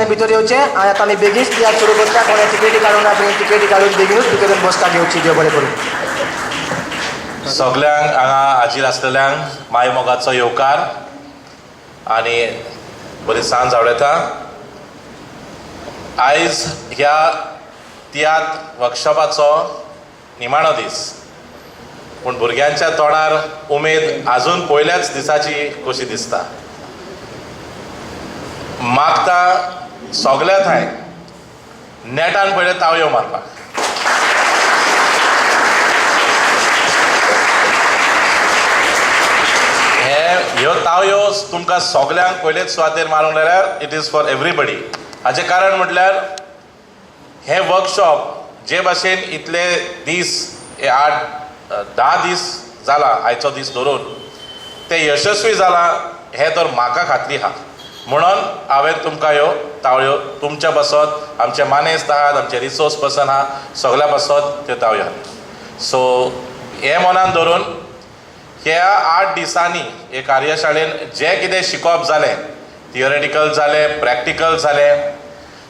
सगळ्यांनी भितर येवचें आनी आतां आमी बेगीनच तियात्र सुरू करता. कोणें तिकेटी काडूंक ना थंय तिकेटी काडून बेगीनूच भितर येवन बसका घेवची. देव बरें करूं. सगल्यांक हांगा हाजीर आसलेल्यांक माय मोगाचो येवकार आनी बरी सांज आवडयता. आयज ह्या तियात्र वर्कशॉपाचो निमाणो दीस, पूण भुरग्यांच्या तोंडार उमेद आजून पयल्याच दिसाची कशी दिसता. मागता सगल्या थंय नेटान पयले तावयो मारपाक. हे ह्यो तावयो तुमकां सगल्यांक पयलेच सुवातेर मारूंक जाल्यार it is for everybody. हाचें कारण म्हटल्यार हें वर्कशॉप जे भाशेन इतले दीस, हे 8-10 दीस जाला आयचो दीस धरून, ते यशस्वी जाला हें तर म्हाका खात्री आहा. म्हणून हांवें तुमकां ह्यो तावयो तुमच्या पासत, आमचे मानेस्त आहात, आमचे रिसोर्स पर्सन आहा, सगल्या पासत त्यो तावयो आहात. सो हें मनान धरून ह्या 8 दिसांनी हे कार्यशाळेन जें कितें शिकोवप जालें, थियोरेटिकल जालें, प्रॅक्टिकल जालें,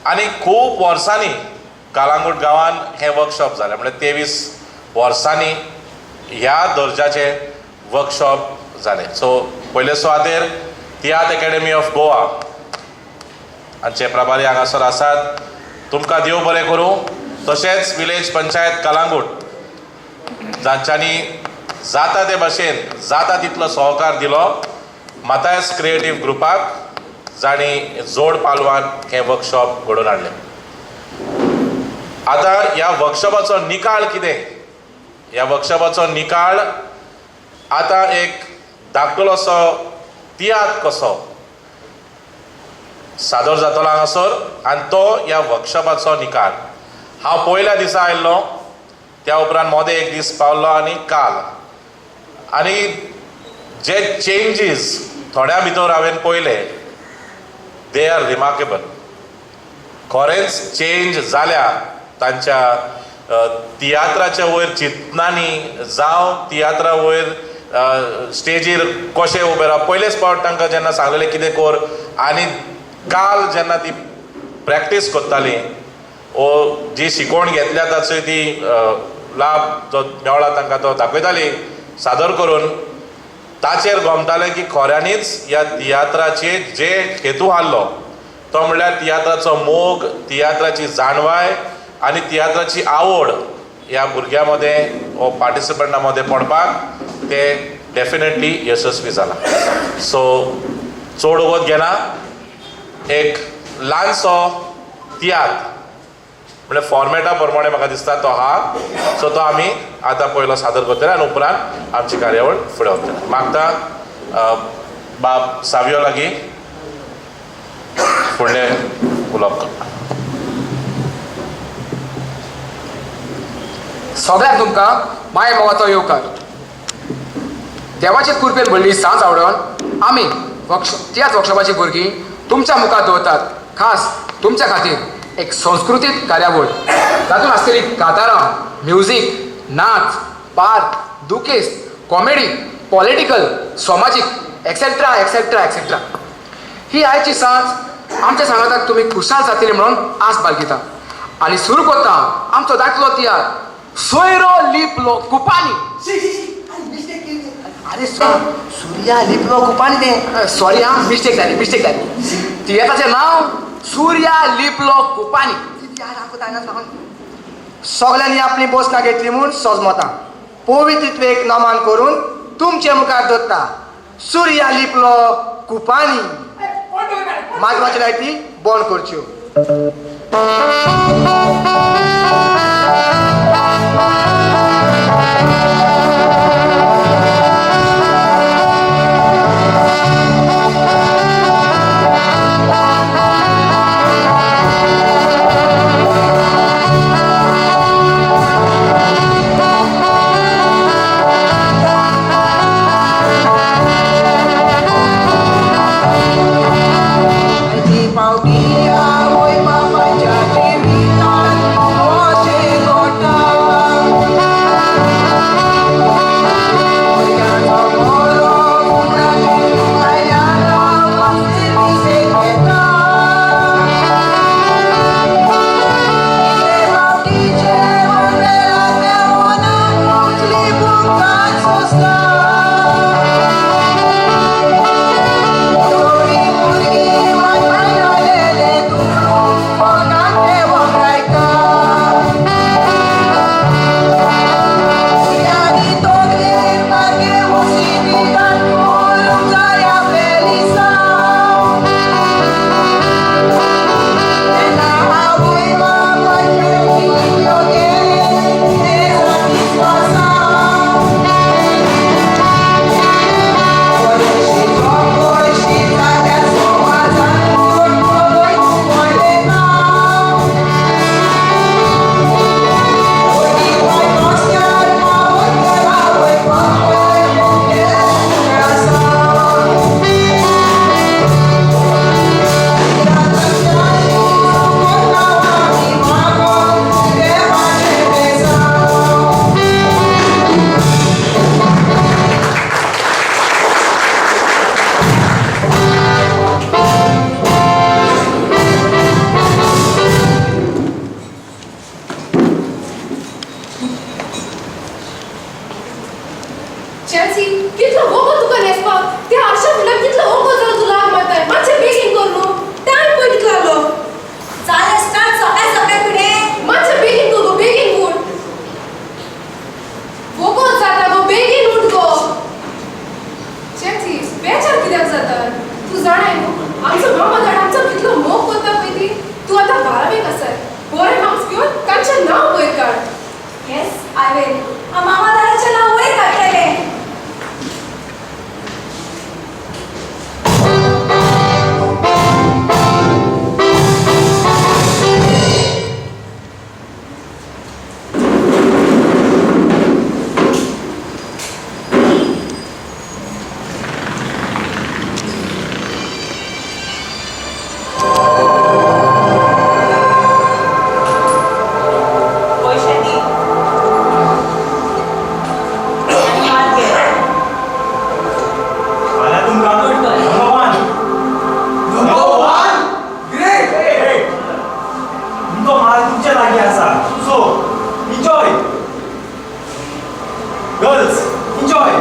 आनी खूब वर्सांनी कालांगूट गांवान हें वर्कशॉप जालें, म्हणल्यार 23 वर्सांनी ह्या दर्जाचें वर्कशॉप जालें. सो पयले सुवातेर तियात्र एकेडमी ऑफ गोवा हांचे प्रभारी हांगासर आसात, तुमकां देव बरें करूं. तशेंच विलेज पंचायत कालांगूट जांच्यांनी जाता ते भाशेन जाता तितलो सहकार दिलो, मातायस क्रिएटीव ग्रुपाक जांणी जोड पालवान हें वर्कशॉप घडोवन हाडलें. आतां ह्या वर्कशॉपाचो निकाल कितें? ह्या वर्कशॉपाचो निकाल आतां एक धाकटुलोसो तियात्र कसो सादर जातलो हांगासर आनी तो ह्या वर्कशॉपाचो निकाल. हांव पयल्या दिसा आयिल्लो, त्या उपरांत मोदें एक दीस पावलो आनी काल, आनी जे चेंजीस थोड्या भितर हांवें पळयले, they are remarkable. खरेंच चेंज जाल्या तांच्या तियात्राच्या वयर चिंतनांनी, जावं तियात्रा वयर स्टेजीर कशें उबें राव. पयलेच फावट तांकां जेन्ना सांगलेलें कितें कर, आनी काल जेन्ना ती प्रॅक्टीस करताली ओ जी शिकवण घेतल्या ताचो ती लाभ जो मेळ्ळा तांकां तो दाखयताली सादर करून, ताचेर गोमतालें की खऱ्यांनीच ह्या तियात्राचेर जे हेतू आहलो तो म्हणल्यार तियात्राचो मोग, तियात्राची जाणवाय आनी तियात्राची आवड ह्या भुरग्यां मदें वो पार्टिसिपंटां मदें पडपाक ते डेफिनेटली यशस्वी जाला. सो चड वगत घेना, एक ल्हानसो तियात्र म्हणजे फॉर्मेटा प्रमाणे म्हाका दिसता तो आहा, सो तो आमी आतां पयलो सादर करतले आनी उपरांत आमची कार्यावळ फुडें वतली. मागता बाब सावियो लागीं फुडलें उलोवप करता. सगळ्यांक तुमकां माय मोगाचो येवकार. देवाचे कृपेन भरली सांज आवडून आमी तियात्र वर्कशॉपाची भुरगीं तुमच्या मुखार दवरतात खास तुमच्या खातीर एक संस्कृतीक कार्यावळ, तातूंत आसतली कातारां, म्युजीक, नाच, पार्क, दुखेस्त, कॉमेडी, पॉलिटिकल, समाजीक, एक्सेट्रा एक्सेट्रा एक्सेट्रा. ही आयची सांज आमच्या सांगाताक तुमी खुशाल जातली म्हणून आस बाळगिता आनी सुरू करता आमचो दाखलो तियात्र सोयरो लिपलो कुपानी. अरे सुर्या लिपलो कुपानी तें. सॉरी हा, मिस्टेक जाली, मिस्टेक जाली. तियात्राचें नांव सुर्या लिपलो कुपानी. सगल्यांनी आपली बसका घेतली म्हूण सजमतां पवित्रत्वेक नमन करून तुमचे मुखार दवरता सुर्या लिपलो कुपानी. माजवाची लायटी बंद करच्यो. पावटी आवय बापायच्या जिविता चॅल्सी, कितलो वोगोत तुका न्हेसपाक? त्या आरशा फुडल्यान कितलो वोगोत जालो तूं लाग मारताय. मातशें बेगीन कर न्हू. टायम पळय कितलो जालो. जालें स्टार्ट सकाळ सकाळ फुडें. मातशें बेगीन कर गो, बेगीन उठ. वोगोत जाता गो, बेगीन उठ गो. चॅल्सी, बेजार कित्याक जाता? तूं जाणाय न्हू, आमचो मामा धाड आमचो कितलो मोग करता पळय ती. तूं आतां बारावेक आसाय. बरे मार्क्स घेवन तांचें नांव वयर काड. Yes, I will. हांव मामा दादाचें नांव वयर काडटलें. पयशे दी आनी माल घे. फाल्यां तुमकां number one. Number one? Great! तुमचो माल तुमच्या लागीं आसा, so enjoy girls, enjoy.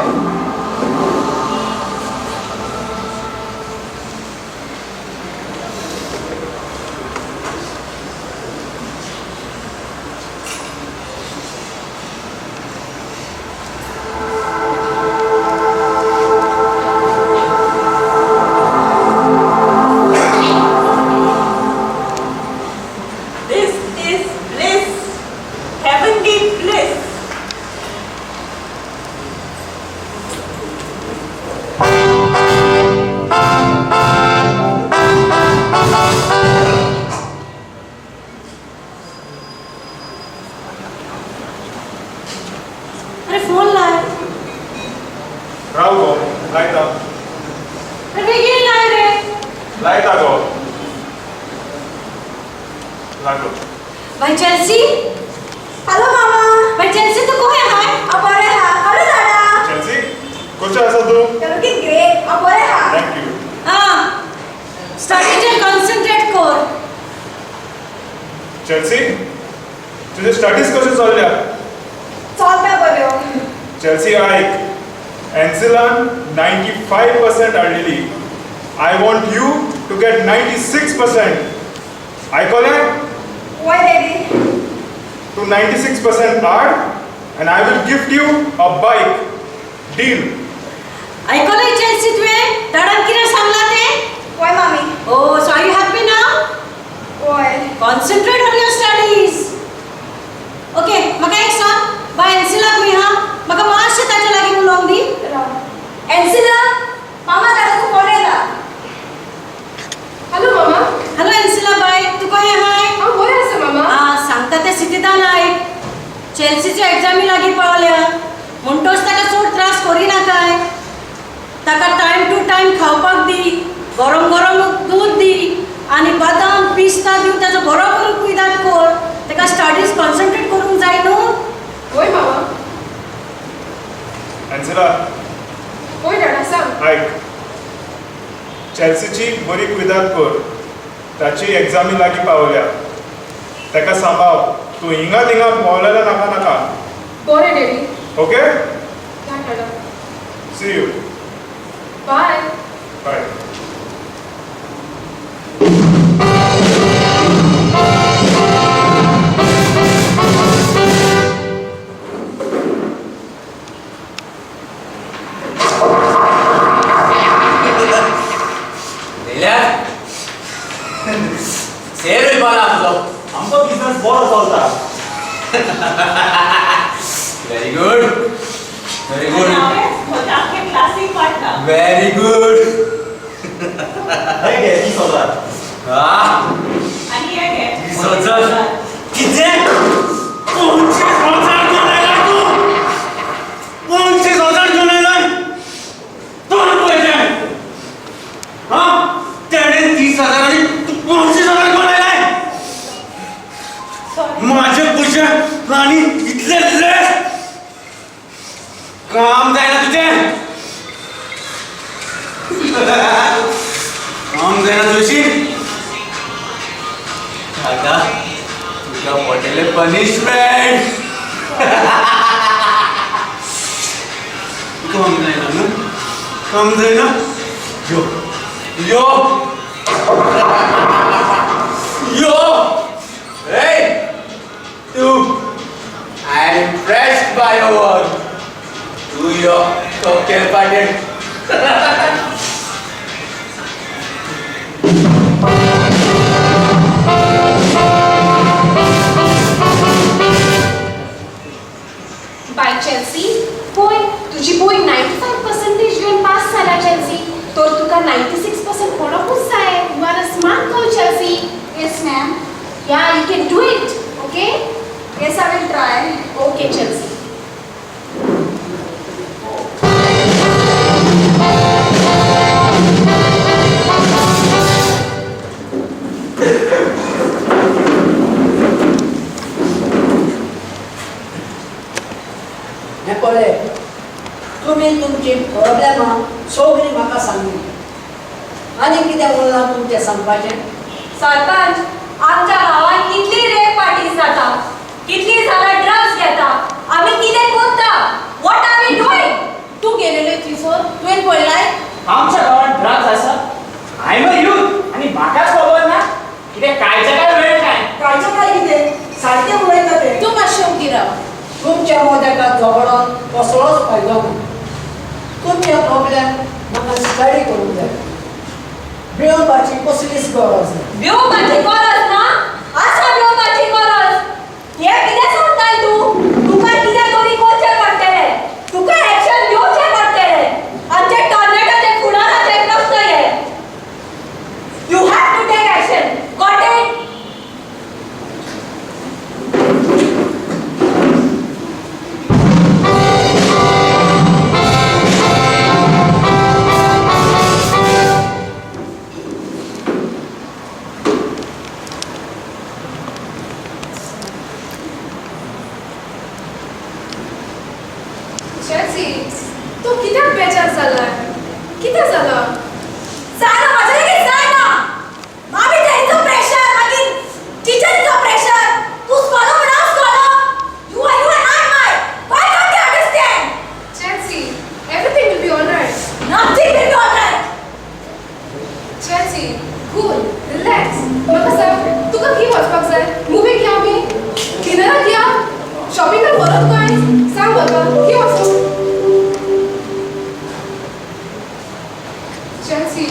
This is bliss, heavenly bliss. अरे फोन लाय. राव गो, लायता. अरे बेगीन लाय रे. लायता गो, लागलो. बाय चेल्सी. हॅलो मामा. बाय चेल्सी, तूं कोहे हाय? हांव बरें आहा. हॅलो दादा. चेल्सी, कशें आसा तूं? You looking great. हांव बरें आहा. Thank you. हां, स्टडीचेर कॉन्सन्ट्रेट कर. चेल्सी, तुजे स्टडीज कशे चल्ल्या? चलता बऱ्यो. चेल्सी, आयक, एन्सिलान 95% हाडलेली. I want you to get 96%. आयकलें? वय डॅडी. तूं 96% हाड and I will gift you a bike. Deal? आयकलें चेल्सी तुवें दादान कितें सांगलां तें? वय मामी. Oh, so are you happy now? वय. Concentrate on your studies. Okay, म्हाका एक सांग, बाय एन्सिला खंय आहा? म्हाका मातशें ताच्या लागीं उलोवंक दी. एन्सिला, मामा दादाचो फोन येयला. हॅलो मामा. हॅलो एन्सिला बाय, तूं कहें आहाय? हांव बरें आसा मामा. आं, सांगता तें सितिदान आयक. चेल्सीच्यो एग्जामी लागीं पावल्या म्हणटोच ताका चड त्रास करिनाकाय. ताका टायम टू टायम खावपाक दी, गरम गरम दूद दी आनी बदाम पिस्ता दिवन ताचो बरो करून कुयदाद कर. ताका स्टडीज कॉन्सन्ट्रेट करूंक जाय न्हू. वय मामा. एन्सिला. वय डाडा, सांग. आयक, चेल्सीची बरी कुयदाद कर. ताची एग्जामी लागीं पावल्या. ताका सांबाळ तूं. हिंगा थिंगा भोंवलेलें नाका नाका. बरें डॅडी. ओके. धाड डाडा. See you. Bye. Bye. येयल्या सेल वयपाना आमचो. आमचो बिझनस बरो चलता. Very good, very good. हांवें म्हज्या आख्खे क्लासीक वांटला. Very good. हे घे 30,000. आनी हे घे. 30,000? कितें? 25,000 घेवन आयला तूं? 25,000 घेवन आयला दोन पयशे? हा, तेणें 30,000 आनी तूं 25,000 घेवन आयलाय. माझे पयशे आनी इतले लेस. काम जायना तुजें, काम जायना तुझी. आता तुका पडलेले पनिशमेंट. काम जायना न्हू, काम जायना. यो यो यो. Hey! तूं, I am impressed by your work. तूं यो cocktail party. Bye Chelsea, पळय तुजी बोय 95% घेवन पास जाला चेल्सी, तर तुका 96% पडोकूच जाय. You are a smart girl Chelsea. Yes ma'am. Yeah, you can do it. Okay. Yes, I will try. Okay Chelsea. हें पळय, तुमी तुमची प्रॉब्लेमां सगळीं म्हाका सांगली. आनी कितें उरलां तुमचें सांगपाचें? सरपंच, आमच्या गांवांत कितली रेप पार्टीज जाता, कितली जाणां ड्रग्स घेता, आमी कितें करता? What are we doing? तूं गेलेले थंयसर, तुवें पळयलाय? आमच्या गांवांत ड्रग्स आसा? I am a youth आनी म्हाकाच खबर ना? कितें कायच्या काय वेळ काय? कायचें काय कितें सारकें उलयता तें. तूं मातशें ओगी राव. तुमच्या मोदेका झगडोन कसलोच फायदो ना. तुमचे प्रॉब्लेम म्हाका स्टडी करूंक जाय. भिवपाची कसलीच गरज ना. भिवपाची गरज ना? आसा भिवपाची गरज. हें कितें सांगताय तूं? तुका कितें तरी करचें पडटलें, तुका एक्शन घेवचें पडटलें. आमचे टॉर्नेटोचे फुडाराचे प्रस्न हे. You have to take action. Got it? Chelsea, तूं कित्याक बेजार जालाय? कितें जालां? जायना म्हाजे लेगीत जायना. मामी तेंचो प्रेशर, मागीर टिचरीचो प्रेशर. तूं स्कॉलर म्हण हांव scholar. You are not my. Why can't you understand? Chelsea, everything will be alright. Nothing will be alright. Chelsea, cool, relax. म्हाका सांग, तुका खंय वचपाक जाय? मुवीक या आमी? डिनराक या? शॉपिंगाक व्हरों तुका आयज? सांग म्हाका, खंय वचूं? चेल्सी.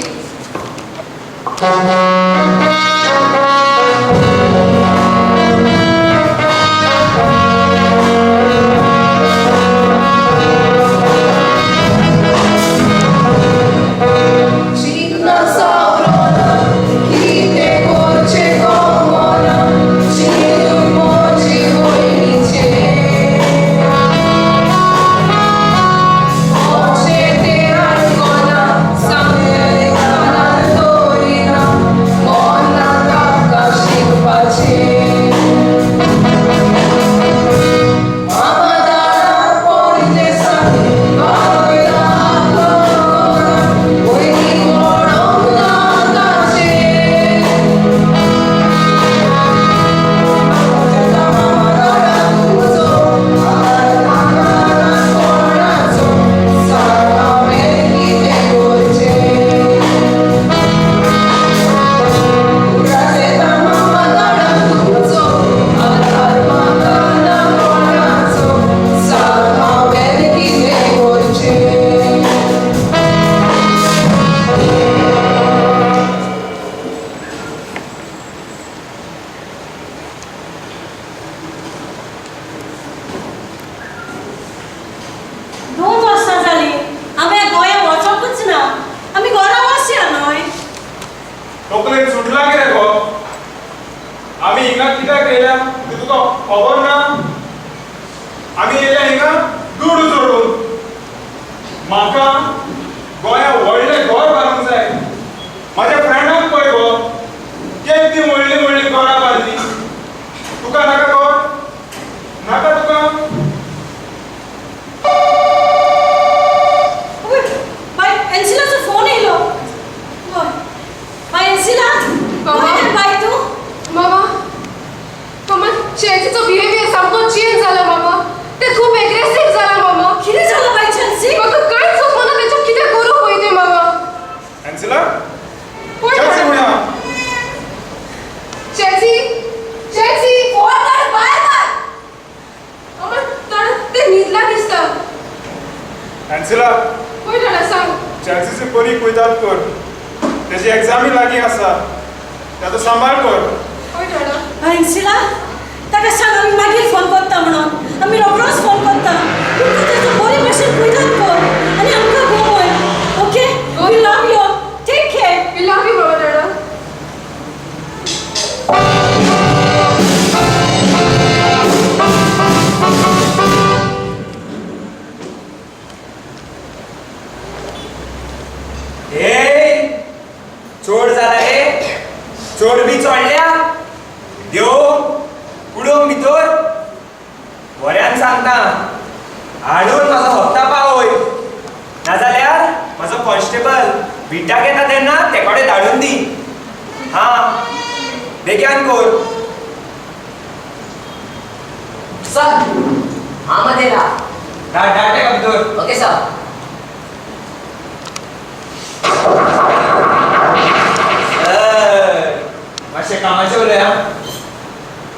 दोन वर्सां जालीं आमी गोंया वचपूच ना. आमी घरा वचया न्हय. तकलेन सुटला कितें गो? आमी हिंगा कित्याक येयल्या तें तुका खबर ना? आमी येयल्या हिंगा दुडू जोडून. म्हाका गोंया व्हडलें घर बांदूंक जाय. म्हाज्या फ्रेंडाक पळय गो, केदी व्हडलीं व्हडलीं घरां बांदलीं. तुका नाका घर? नाका तुका? बाय, एन्सिलाचो फोन येयलो. हय बाय एन्सिला, खंय बाय तूं? मामा, मामा, चेल्सीचो बिहेवियर सामको चेंज जाला मामा. तें खूब एग्रेसीव जाला मामा. कितें जालां बाय चेल्सी? म्हाका एन्सिला पळय जाणा सांग. चॅल्सीची बरी कुयदाद कर, तेजी एग्जामी लागीं आसा, ताचो सांबाळ कर. पळय जाणा. एन्सिला ताका सांग आमी मागीर फोन करता म्हणून, आमी रोखडोच फोन करता. पूण तूं तेजो बरे भशेन कुयदाद कर आनी आमकां गवय. Okay, we love you, take care. We love you बाबा दादा. चोड जाला रे, चोड बी चोडल्या. देव उडोवंक भितर बऱ्यान सांगता, हाडून म्हाजो हप्ता पावय, नाजाल्यार म्हाजो कॉन्स्टेबल बिटाक येता तेन्ना ते कडेन धाडून दी. हां बेगीन कर. सर हांव येयला. धाड धाड तेका भितर. Okay sir. मातशें कामाचें उलया.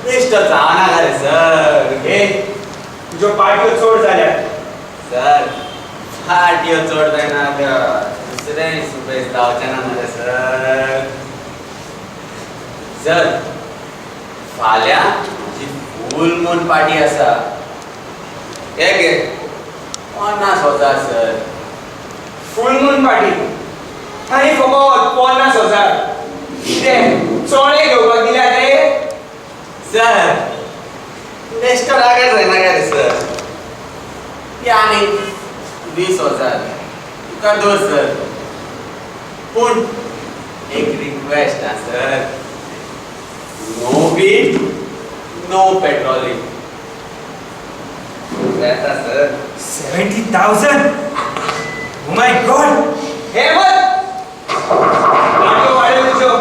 बेश्टो जावना रे सर. हे तुज्यो पार्ट्यो चड जाल्यात. सर पार्ट्यो चड जायना त्यो दुसरें सुबेज जावचें ना रे सर. सर फाल्यां म्हजी फूल मून पार्टी आसा. हे घे 50,000 सर. फूल मून पार्टी आनी फकत 50,000? कितें चोणे घेवपाक दिल्या रे? सर बेश्टो रागार जायना रे सर. ती आनी 20,000 तुका दवर सर. पूण एक रिक्वेस्ट आसा sir, no beat no patrolling. जाता sir. 70,000? Oh my God! हे बघ पार्ट्यो वाडय तुज्यो.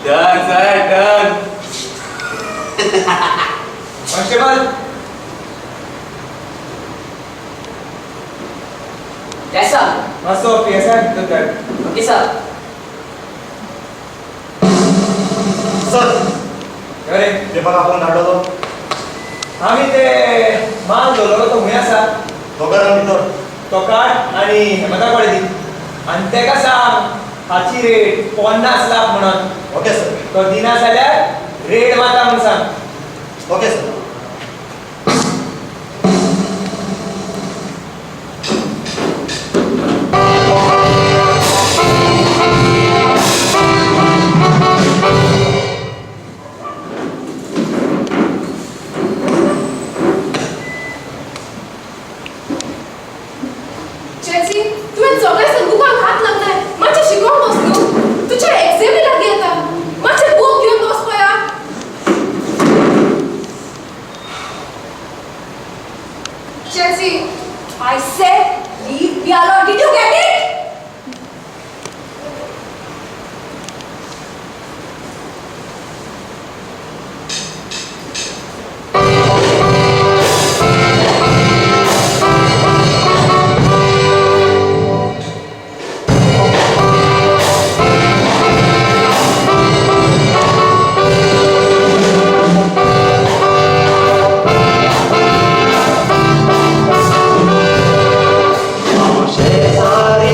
Done sir, done. Constable. Yes sir. मातसो पी एस I भितर धाड. Okay sir. Sir अरे पेपर आपोवन धाडलो तो. आमी ते माल दवरलो तो खंय आसा? दोगां भितर. तो काड आनी हेमंता कडेन दी आनी तेका सांग हाची रेट 50 लाख म्हणून. Okay sir. तो दिना जाल्यार रेट मारता म्हणून सांग. Okay sir. Chelsea तुवें सगळें बुकांक हात लागलाय. मातशें शिकोवंक बस न्हू. तुज्या एग्जामी लागीं येता. मातशें बूक घेवन बस पळया. Chelsea, I said leave me alone. Did you get it? शेजारी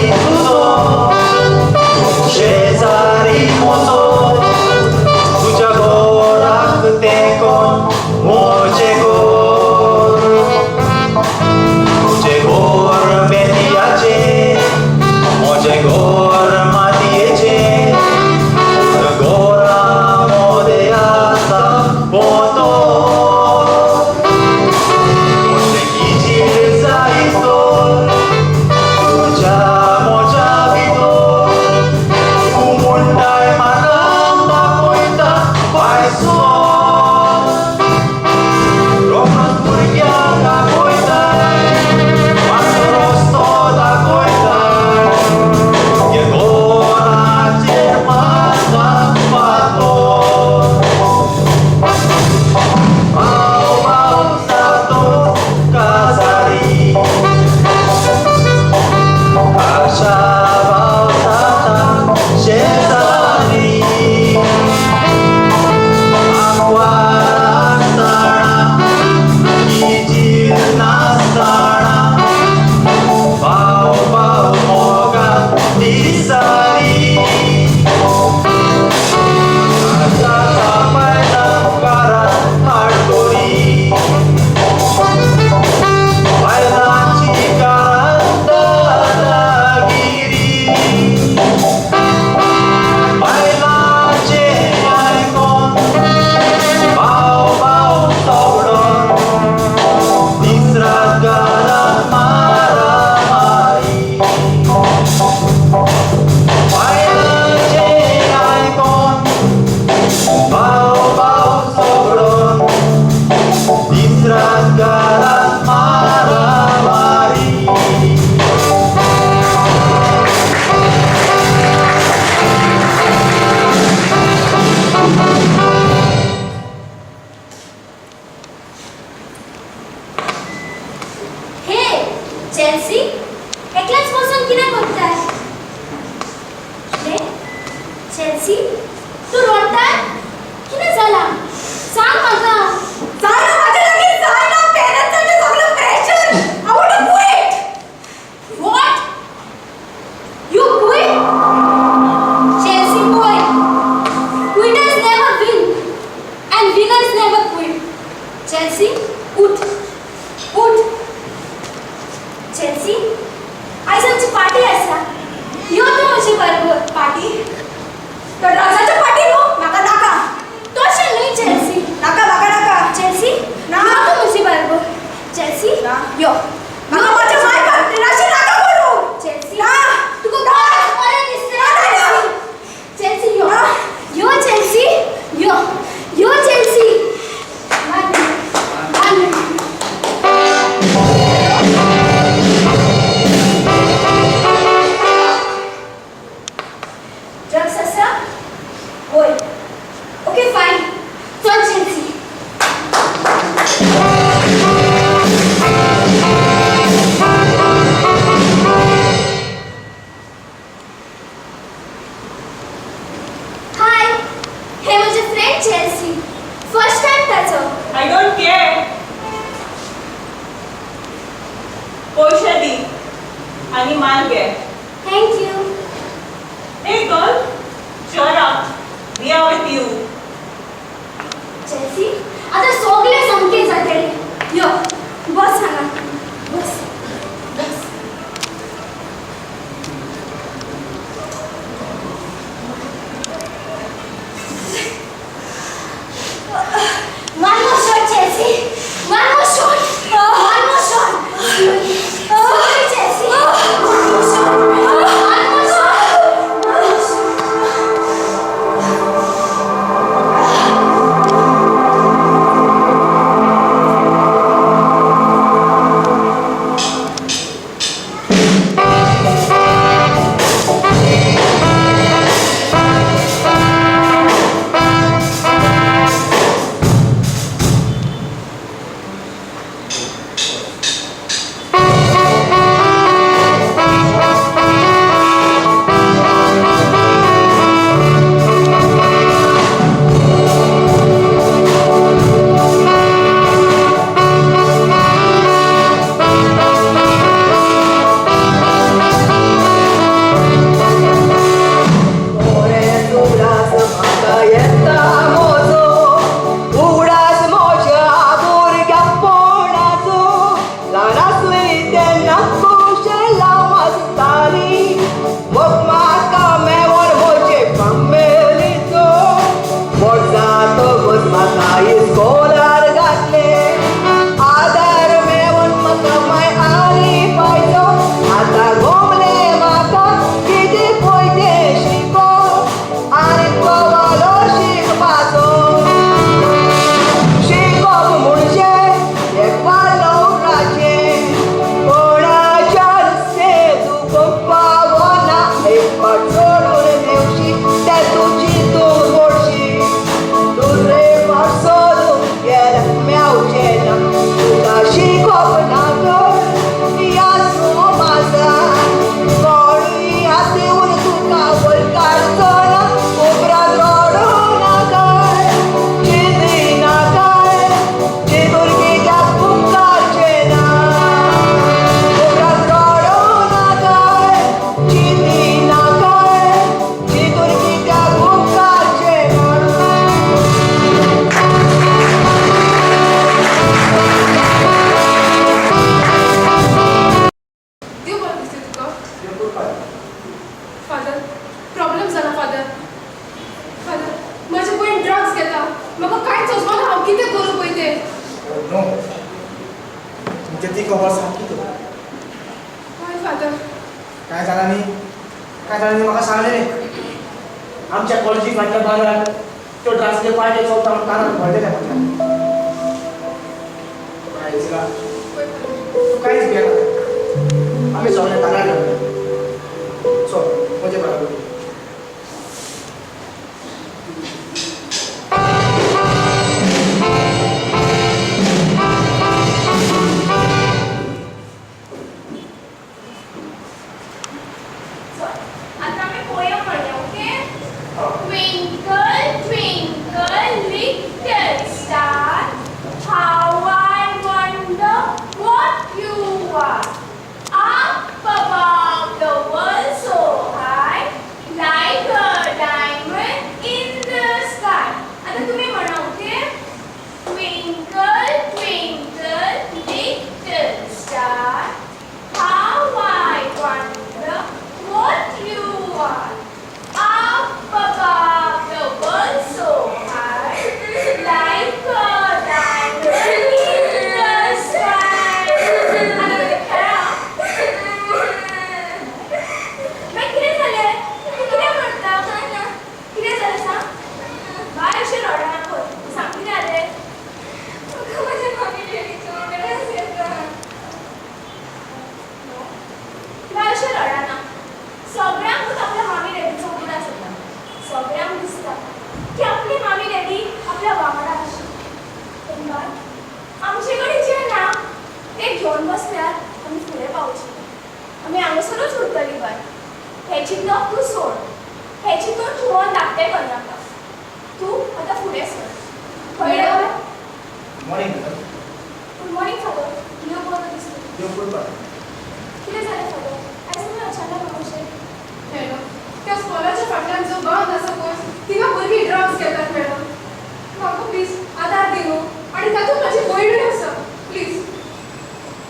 चेल्सी एकलेंच बसून कितें करताय? कितें चेल्सी तूं रडटाय? कितें जालां सांग म्हाका. जायना म्हाजे लागीं जायना पेरंट्साचें सगळें pressure. I want to quit. What? You quit? Chelsea boy, quitters never win and winners never quit. Chelsea, उठ उठ. चेल्सी आयज आमची पार्टी आसा, यो तूं म्हजे बरोबर. पार्टी? तर ड्रग्साची पार्टी न्हू? म्हाका नाका. तशें न्हय चेल्सी. नाका म्हाका नाका. चेल्सी ना. यो तूं म्हजे बरोबर. चेल्सी यो. म्हाका म्हज्या माय अशें नाका करूं. चेल्सी ना. तुका कोणाक बरें दिसता? चेल्सी यो यो. चेल्सी यो यो. Chelsea 1 minute 1 minute. Drugs आसा? होय. ओके फायन, चल चेल्सी. हाय, हे म्हजे फ्रेंड चेल्सी. फर्स्ट टायम ताचो. I don't care. पयशे दी आनी माल घे. Thank you. Hey girl, cheer up. We are with you. Chelsea आतां सगळें सामकें जातलें. यो बस हांगा, बस बस. One more shot, Chelsea. One more shot. One more shot. Slowly. Slowly, Chelsea. One more shot. One more shot. One more shot. देव बरें दिसता तुका. फादर, प्रॉब्लम जाला फादर. फादर, म्हजी भयण ड्रग्स घेता. म्हाका कांयच समजना हांव कितें करूं पळय तें. नो, तुमची ती खबर सारकी तर. हय फादर. कांय जाणांनी म्हाका सांगलें आमच्या कॉलेजीक फाटल्या बाजारात त्यो ड्रग्सचे पार्टी चलता म्हूण कानार पडलेलें म्हज्या. तूं कांयच भियेनाका, आमी सगळे कानार घालया. चल म्हजे बराबर. आमी फुडें पावची ना. आमी हांगासरूच उरतली बाय. हें चिंतप तूं सोड. हें चिंतून तूं मन धाकटें करनाका. तूं आतां फुडें सर. कळ्ळें बाय? Morning madam. Good morning father. देव बरो दिसता. देव कृपा. कितें जालें फादर? आयज तुमी अचानक हांगा? मॅडम, त्या स्कॉलाच्या फाटल्यान जो बांद आसा पळय, थिंगा भुरगीं ड्रग्स घेतात मॅडम. म्हाका प्लीज आदार दी न्हू, आनी तातूंत म्हाजी भयणूय आसा. प्लीज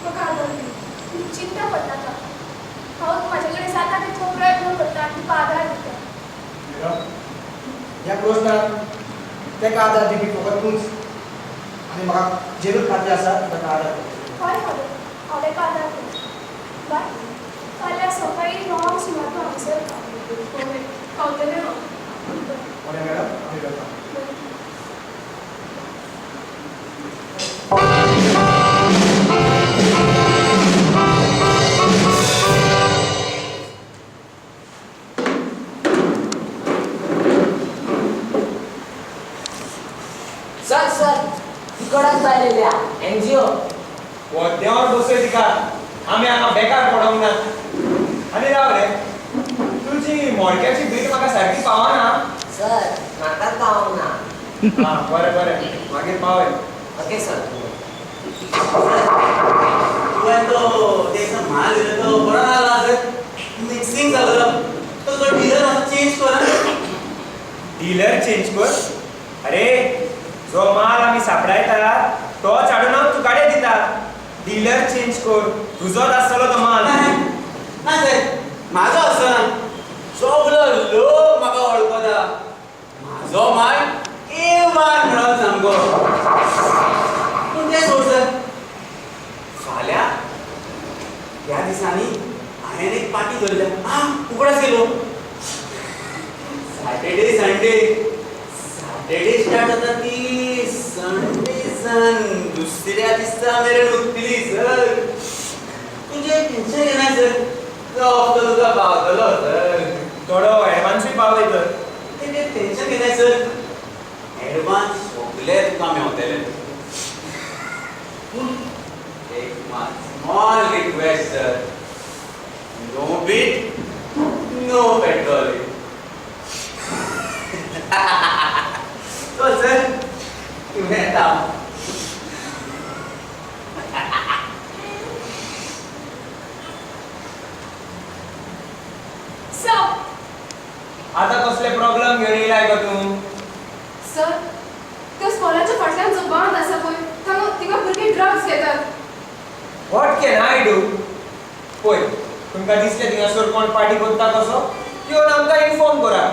म्हाका आदार दी. तूं चिंता करनाका. हांव म्हाजे कडेन जाता तितलो प्रयत्न करता आनी तुका आदार दिता. मॅडम, ह्या प्रश्नाक ताका आदार दिवपी फकत तूंच, आनी म्हाका जेरूच खात्री आसा ताका आदार दिता. हय फादर, हांव ताका आदार दिता. बाय, फाल्यां सकाळीं 9 सुमार तूं हांगासर पाव. बरें, पावतलें हांव. बरें मॅडम, आमी वता. सर सर तिकडच जायलेल्या एनजीओ. वद्द्यावर बसय तिका. आमी हांगा बेकार पडोंक ना. आनी राव रे, तुजी मोडक्याची भेट म्हाका सारकी पावना. सर म्हाकाच पावोंक ना. आं बरें बरें, मागीर पावय. Okay sir. तुवें तो तेका माल दिलो तो बरो नासलो सर. मिक्सिंग जालो तो. तो डिलर मातसो चेंज कर. डिलर चेंज कर? अरे जो माल आमी सापडायता तोच हाडून हांव तुकाडे दिता. डिलर चेंज कर, तुजोच आसतलो तो माल. ना सर, म्हाजो आसना. सगलो लोक म्हाका वळखता. म्हाजो माल ए वन म्हणून सामको. पूण तें सोड सर, फाल्यां ह्या दिसांनी हांवें एक पार्टी धरल्या. आं, उगडास केलो. सॅटर्डे संडे, सॅटर्डे स्टार्ट जाता ती संडे सान दुसऱ्या दिसा मेरेन उरतली सर. तुजें टेन्शन घेना सर, तो हप्तो तुका पावतलो सर. थोडो एडवान्सूय पावय तर. तें टेन्शन घेना सर, एडवान्स सगळे तुका मेवतले. पूण एक मात small request sir, no beat no patrolling. तो सर तुवें येता. सर आतां कसले प्रॉब्लम घेवन येयलाय गो तूं? सर, त्या स्कॉलाच्या फाटल्यान जो बांद आसा पळय, थिंगा भुरगीं ड्रग्स घेतात. What can I do? पळय, तुमकां दिसलें थिंगासर कोण पार्टी करता कसो, येवन आमकां इन्फॉर्म करात.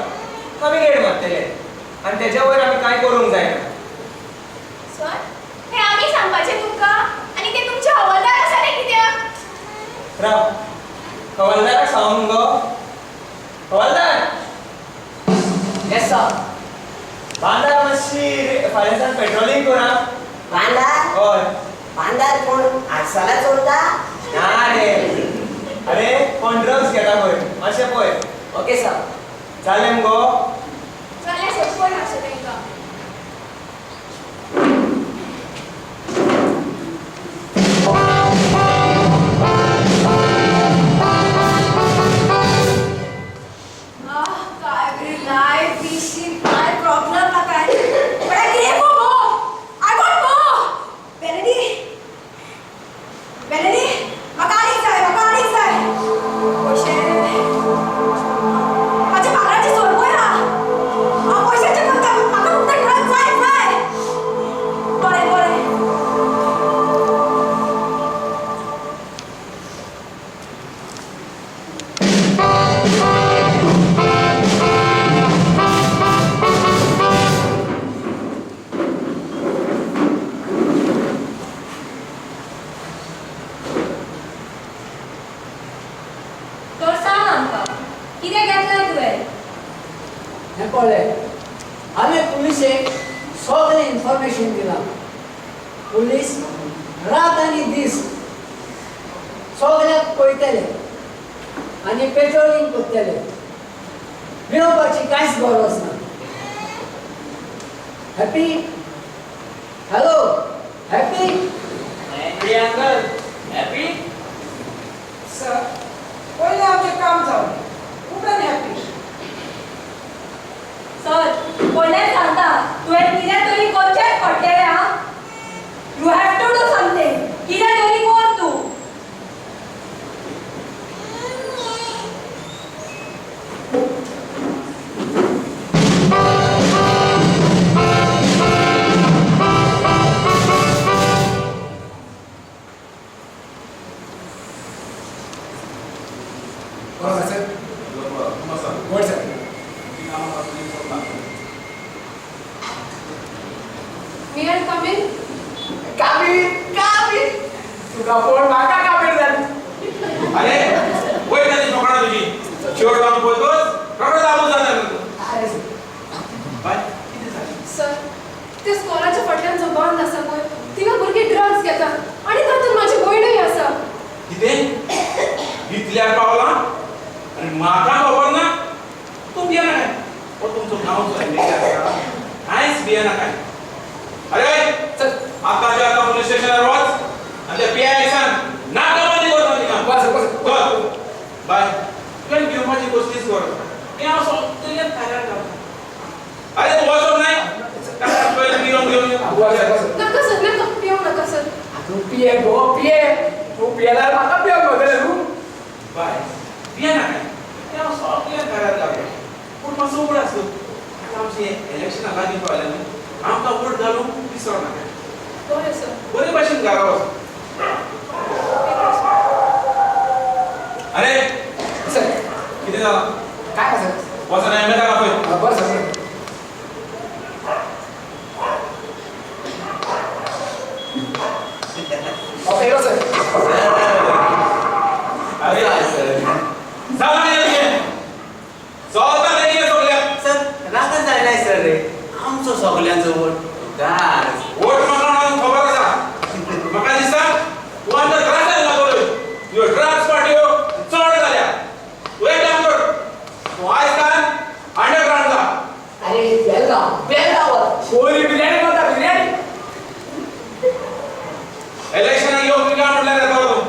आमी रेड मारतले आनी तेज्या वयर आमी कांय करूंक जायना. सर, हें आमी सांगपाचें तुमकां? आनी ते तुमचे हवालदार आसा ते कित्याक? राव, हवालदाराक सांगूंक मुगो. हवालदार. Yes sir. बांदार मातशी फाल्यांसान पेट्रोलिंग करा. बांदार? हय. बांदार कोण आडसाला चोरता? ना रे, अरे कोण ड्रग्स घेता पळय, मातशें पळय. Okay sir. जालें मुगो? जालें सर, पळय मातशें तांकां. काय विशी काय प्रॉब्लेम ना काय. But I crave for more. I want more. Melody, Melody, म्हाका आनीक जाय, म्हाका आनीक जाय. पयशे, म्हाज्या भांगराची सोरपय हा. हांव पयशाचें करता, म्हाका फक्त ड्रग्स जाय जाय. बरें बरें. तर सांग आमकां कितें घेतलां तुवें? हें पळय, हांवें पुलिसेक सगळें इन्फॉर्मेशन दिलां. पुलीस रात आनी दीस सगळ्याक पळयतले आनी पेट्रोलिंग करतले. भिवपाची कांयच गरज ना. Happy? Hello, happy? Happy uncle, happy? बरोबर सर. गोड sir. May I come in? Kabir Kabir तुका फोन म्हाका काबीर जाली. अरे वयर जाली ठोकणा तुजी शेवट लावन पळयतच रोकडो दाबून जाता. बाय कितें जालें? सर, ते स्कॉलाच्या फाटल्यान जो बांद आसा पळय, थिंगा भुरगीं ड्रग्स घेता आनी तातूंत म्हाजी भयणूय आसा. कितें इतल्यार पावला आनी म्हाका खबर ना? तूं भियेना काय? हो तुमचो गांवचो एम.एल.ए. आसा, कांयच भियेना काय. अरे चल आतांच्या आतां पुलीस स्टेशनार वच आनी त्या पी.आय. सांग नाकाबंदी करता तिका. बस बस. चल बाय. तुवें भिवपाची कसलीच गरज ना. हें हांव सगळ्याक थाऱ्यार घालता. अरे तूं वचप नाय पयलीं पियोंक घेवन यो. नाका सर, नाका पिवंक नाका सर. तूं पिये गो पिये. तूं पियेल्यार म्हाका पिवंक मेळटलें न्हू. बाय भियेना काय. तें हांव सगळ्याक घरात घालता. पूण मातसो उगडास तूं आतां आमचें इलेक्शनां लागीं पावलें न्हू, आमकां वोट घालूंक विसर नाका. बरें सर. बरे भाशेन घरा वच. अरे सर कितें जालां? काय ना सर. वचना एम.एल.ए. आपय. बरें सर. ओके येलो सर. अरे जालां कितें तुजें? चलता न्ही कितें सगल्याक? सर रागान जायनाय सर रे आमचो सगल्यांचो वोट तुकाच. वोट म्हाका म्हणून खबर आसा. म्हाका दिसता तूं आमच्या त्रासान लागलो. ह्यो ड्रग्स पार्ट्यो चड जाल्या. तूं एक काम कर, तूं आयज सान अंडरग्रावंड जा. अरे बेलगांव बेलगांव कोयरी बिर्याणी करता बिर्याणी. इलेक्शनाक येवंक तुका म्हटल्यार येतलो तूं.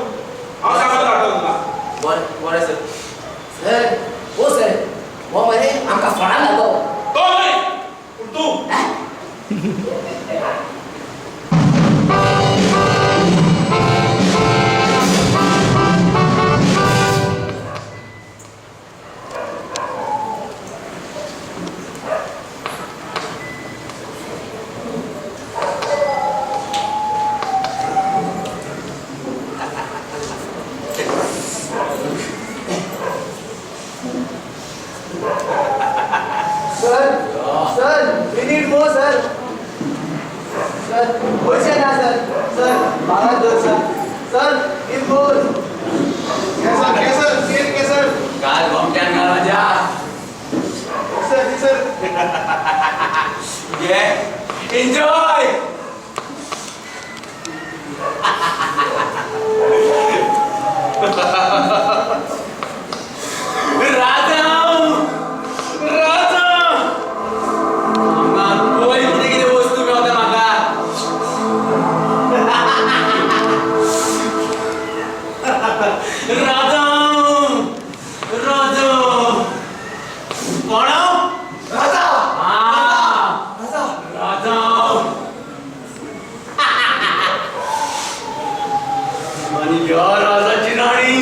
हांव सांगत रावतलो तुका. बरें बरें सर. सर हो सर हो मरे आमकां फोणाक घालो. तो न्हय पूण तूं. Sir sir we need more sir. Sir पयशे ना सर. सर म्हाका धर सर. Sir need more. केसर केसर तेल केसर. काल गोमट्यान घाल माझ्या. सर सर घे एन्जॉय. राजा राजा हांगा पळय कितें कितें वस्तू मेवता म्हाका. राजा राजा कोण हांव? राजा राजा राजा. आनी ह्या राजाची राणी.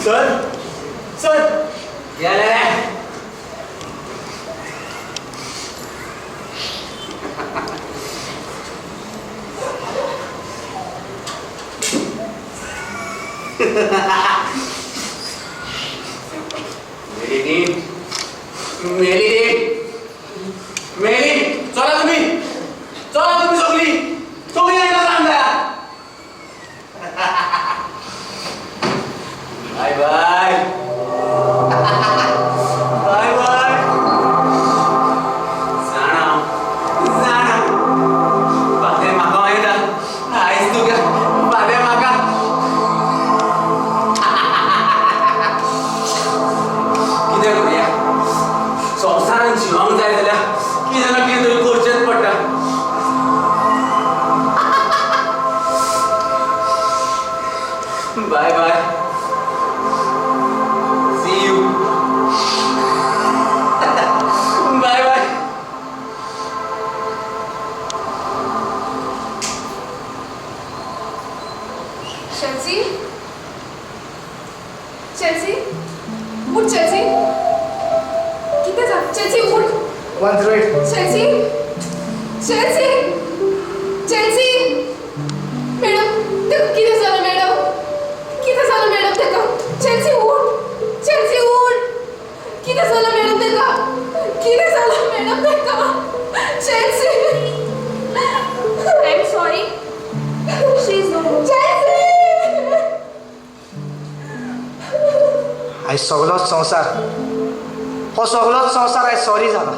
सर सर गेले मेली ती मेली ती मेली. चला तुम्ही, चला तुम्ही सगळी सगळी एकदा सांगा. बाय बाय बाय बाय. जाणा जाणा बादे म्हाका मागीर आयज तुका बादे म्हाका. कितें करुया, संवसारान जिवंक जाय जाल्यार कितें ना कितें तरी करचेंच पडटा. Bye bye, see you. Bye bye. Chelsea, Chelsea, उठ चेल्सी, कितें जालें? चेल्सी उठ. 108. Chelsea, Chelsea, Chelsea. Madam ताका कितें जालें? मॅडम कितें जालें? मॅडम ताका, चेल्सी उठ, चेल्सी उठ. कितें जालें मॅडम ताका? कितें जालें मॅडम ताका? Chelsea, I am sorry, she is no more. Chelsea. आयज सगलोच संवसार, हो सगलोच संवसार आयज सॉरी जाला.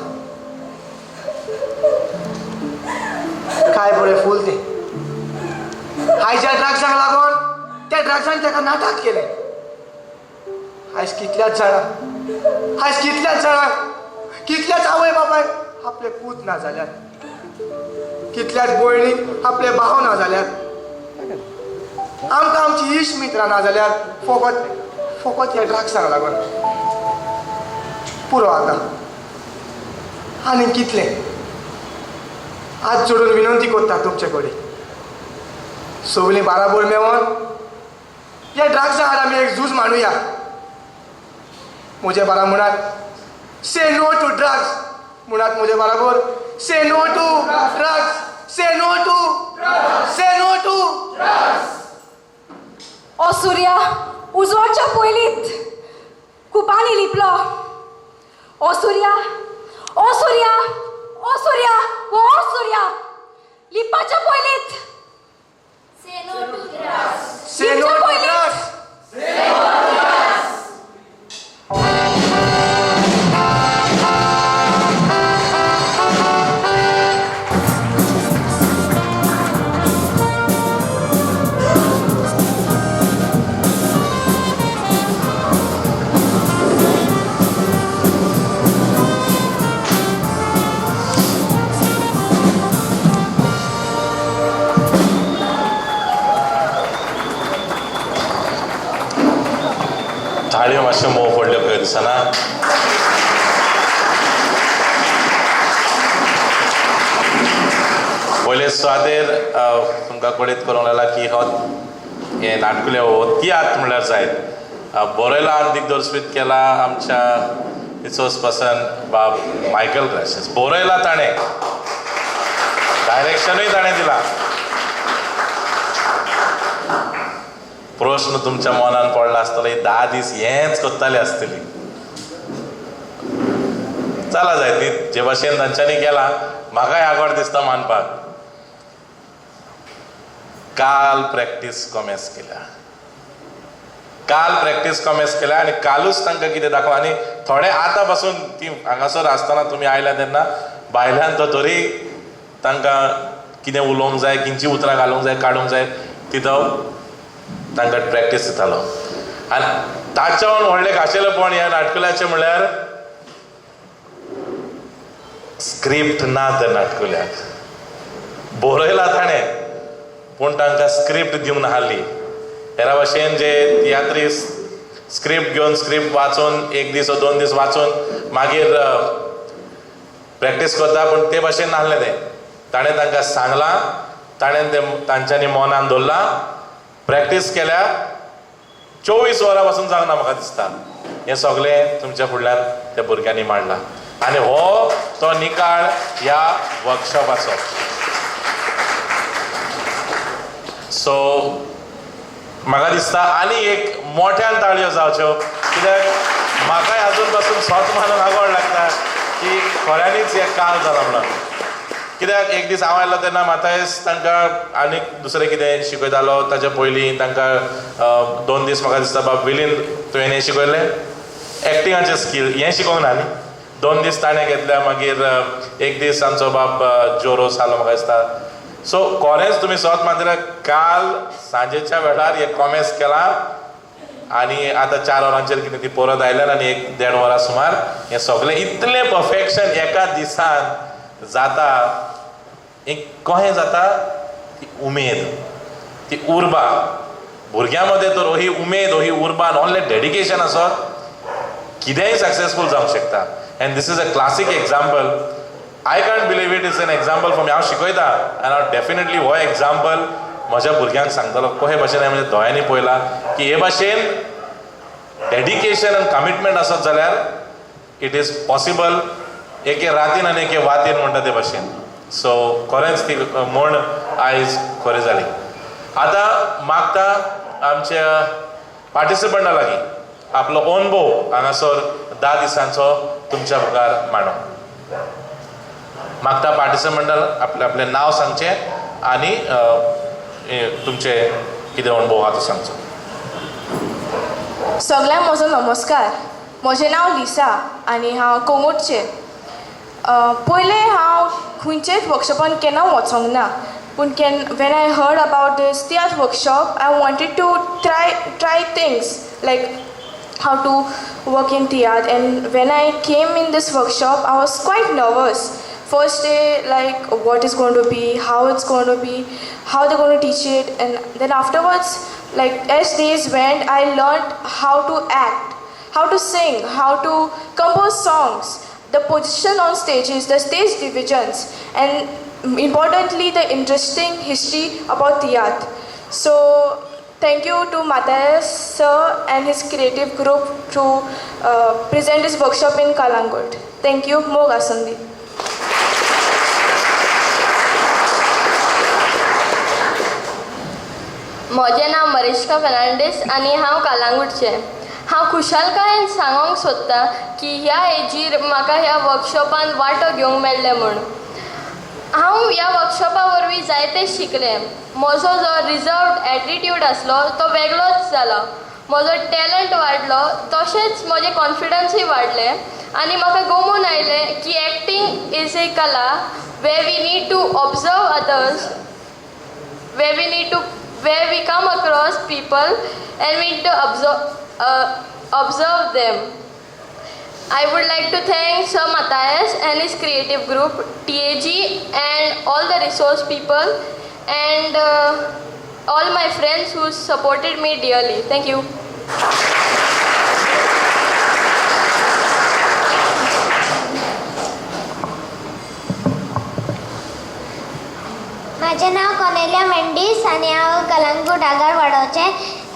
काय बरें फूल तें. आयज ज्या ड्रग्सांक लागून त्या ड्रग्सान ताका नाटक केलें. आयज कितल्याच जाणांक, आयज कितल्याच जाणांक, कितल्याच आवय बापायक आपले पूत ना जाल्यार, कितल्याच भयणीक आपले भाव ना जाल्यार, आमकां आमची इश्ट मित्रां ना जाल्यार फकत फकत ह्या ड्रग्सांक लागून. पुरो आतां आनी कितलें. हात जोडून विनंती करता तुमचे कडेन, सगळीं बाराबर मेळोन ह्या ड्रग्सां आड आमी एक झूज मांडुया. म्हजे बारा म्हणात से नो टू ड्रग्स, म्हणात म्हजे बराबर say no to drugs, say no to, say no to. ओ सुर्या उजवाडच्या पयलींत कुपांनी लिपलो. ओ सुर्या, ओ सुर्या, ओ सुर्या, ओ सुर्या लिपपाच्या पयलींत, Say no to drugs. Say no to drugs. थाळयो मातश्यो मोव पडल्यो पळय दिसना. पयले सुवातेर तुमकां कळीत करूंक लागला की हो हें नाटकुलें हो तियात्र म्हणल्यार जायत बरयला आनी दिग्दर्शीत केला आमच्या रिसोर्स पर्सन बाब मायकल ग्रासियस. बरयला ताणें, डायरेक्शनूय ताणें दिलां. प्रश्न तुमच्या मनान पडला आसतलो, 10 दीस हेंच करताले आसतली. चला जाय ती जे भाशेन तांच्यांनी केला, म्हाकाय आगोड दिसता मानपाक. काल प्रॅक्टीस कॉमेस केल्या, काल प्रॅक्टीस कॉमेस केल्या आनी कालूच तांकां कितें दाखोव. आनी थोडे आतां पासून ती हांगासर आसतना तुमी आयल्या तेन्ना भायल्यान तो तरी तांकां कितें उलोवंक जाय, किंची उतरां घालूंक जाय, काडूंक जाय, ती तो तांकां प्रॅक्टीस दितालो. आनी ताच्याहून व्हडलें खाशेलेपण ह्या नाटकुल्याचें म्हणल्यार स्क्रिप्ट ना त्या नाटकुल्याक. बरयला ताणें पूण तांकां स्क्रिप्ट दिवंक नासली. हेरा भाशेन जे तियात्रीस्त स्क्रिप्ट घेवन स्क्रिप्ट वाचून एक दीस वा 2 दीस वाचून मागीर प्रॅक्टीस करता, पूण ते भाशेन नासलें तें. ताणें तांकां सांगलां, ताणें तें तांच्यांनी मनान दवरलां, प्रॅक्टीस केल्या. 24 वरां पासून जावंक ना म्हाका दिसता. हें सगळें तुमच्या फुडल्यान त्या भुरग्यांनी मांडलां आनी हो तो निकाळ ह्या वर्कशॉपाचो. सो म्हाका दिसता आनी एक मोठ्यान ताळयो जावच्यो, कित्याक म्हाकाय आजून पासून स्वत मानून आगोळ लागता की खऱ्यांनीच हें काल जालां म्हणून. कित्याक एक दीस हांव आयलो तेन्ना मातायस तांकां आनीक दुसरें कितें शिकयतालो, ताच्या पयलीं तांकां 2 दीस म्हाका दिसता बाब विलीन तुवें हें शिकयलें एक्टिंगाचें स्कील, हें शिकोवंक ना न्ही. 2 दीस ताणें घेतल्या, मागीर एक दीस आमचो बाब जोरोस आलो म्हाका दिसता. सो खरेंच तुमी स्वत मानतले काल सांजेच्या वेळार हें कॉमेस केलां आनी आतां 4 वरांचेर कितें ती परत आयल्यान आनी 1-1.5 वरां सुमार हें सगळें इतलें परफेक्शन एका दिसान जाता. एक कहें जाता ती उमेद, ती उर्बा भुरग्यां मदें तर ही उमेद, ही उर्बा आनी ओन्ली डेडिकेशन आसत कितेंय सक्सेसफूल जावंक शकता. And this is a classic example. I can't believe it is an example for me. हांव शिकयता आनी हांव डेफिनेटली हो एग्जाम्पल म्हज्या भुरग्यांक सांगतलो कशे भाशेन हांवें म्हज्या दोळ्यांनी पळयलां की हे भाशेन डेडिकेशन आनी कमिटमेंट आसत जाल्यार it is possible. एके रातीन आनी एके वातीन म्हणटा ते भाशेन. सो खरेंच ती म्हण आयज खरें जाली. आतां मागता आमच्या पार्टिसिपंटा लागीं आपलो अणभव हांगासर 10 दिसांचो तुमच्या मुखार मांडो. मागता पार्टिसिपंटान आपलें आपलें नांव सांगचें आनी तुमचे कितें अणभव आहा तो सांगचो. सगळ्यांक म्हजो नमस्कार. म्हजें नांव लिसा आनी हांव कोंगोटचें. पयलें हांव खंयचेच वर्कशॉपान केन्ना वचोंक ना, पूण when I heard about this tiatr workshop I wanted to try things like how to work in tiatr. And when I came in this workshop I was quite nervous. First day, like what is going to be, how it's going to be, how they're going to teach it. And then afterwards, like as days went, I learned how to act, how to sing, how to compose songs, the position on stages, the stage divisions, and importantly the interesting history about tiatr. So thank you to Matthias sir and his creative group to present this workshop in Calangute. Thank you. Mog Asundi. म्हजें नांव मरिश्का फेर्नांडीस आनी हांव कालांगूटचें. हांव खुशालकायेन सांगोंक सोदतां की ह्या एजीर म्हाका ह्या वर्कशॉपान वांटो घेवंक मेळ्ळें म्हूण. हांव ह्या वर्कशॉपा वरवीं जायतें शिकलें. म्हजो जो रिजर्वड एटिट्यूड आसलो तो वेगळोच जालो, म्हजो टॅलंट वाडलो, तशेंच म्हजें कॉन्फिडन्सूय वाडलें आनी म्हाका गमून आयलें की एक्टींग is a कला where we need to observe others, where we come across people and we need to observe them. I would like to thank Sir Matthias and his creative group, TAG, and all the resource people and all my friends who supported me dearly. Thank you. म्हजें नांव कॉनेलिया मेंडीस आनी हांव कलंगूट आगारवाडोचें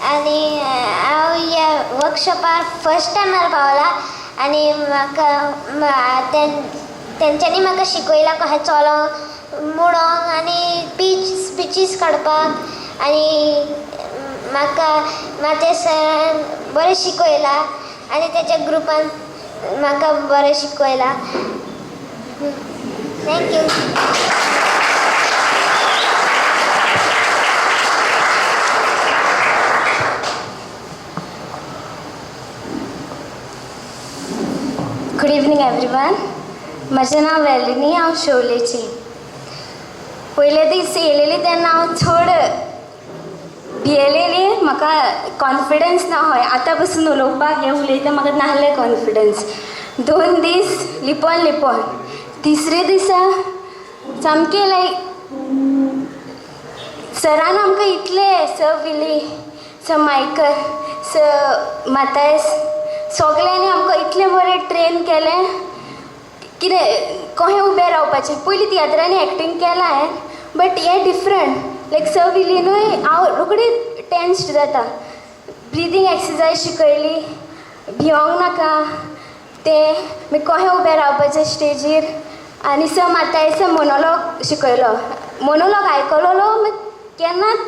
आनी हांव ह्या वर्कशॉपार first टायमार पावलां आनी म्हाका तेंच्यांनी म्हाका शिकयलां कशें चलोंक, म्हणोंक आनी स्पिचीस काडपाक आनी म्हाका म्हाजे सरान बरें शिकयलां आनी तेच्या ग्रुपान म्हाका बरें शिकयलां. Thank you. Good evening everyone. म्हजें नांव वेलिनी, हांव शोवलेची. पयले दीस येयलेली तेन्ना हांव चड भियेलेली, म्हाका कॉन्फिडन्स ना हय आतां पसून उलोवपाक हें उलयता म्हाका नासलें कॉन्फिडन्स. 2 दीस लिपोन लिपोन, तिसरे दिसा सामकें लायक सरान आमकां इतलें, sir Willie, sir Michael, sir Mathias, सगल्यांनी आमकां इतलें बरें ट्रेन केलें कितें कशें उबें रावपाचें. पयलीं तियात्रांनी एक्टींग केलां हांवें, बट हें डिफरंट. लायक सर विलीनूय हांव रोखडीच टेन्स्ड जाता, ब्रिदींग एक्सरसाइज शिकयली, भियोंक नाका तें, मागीर कशें उबें रावपाचें स्टेजीर. आनी सर मातायेस मोनोलॉग शिकयलो. मोनोलॉग आयकलोलो मात केन्नाच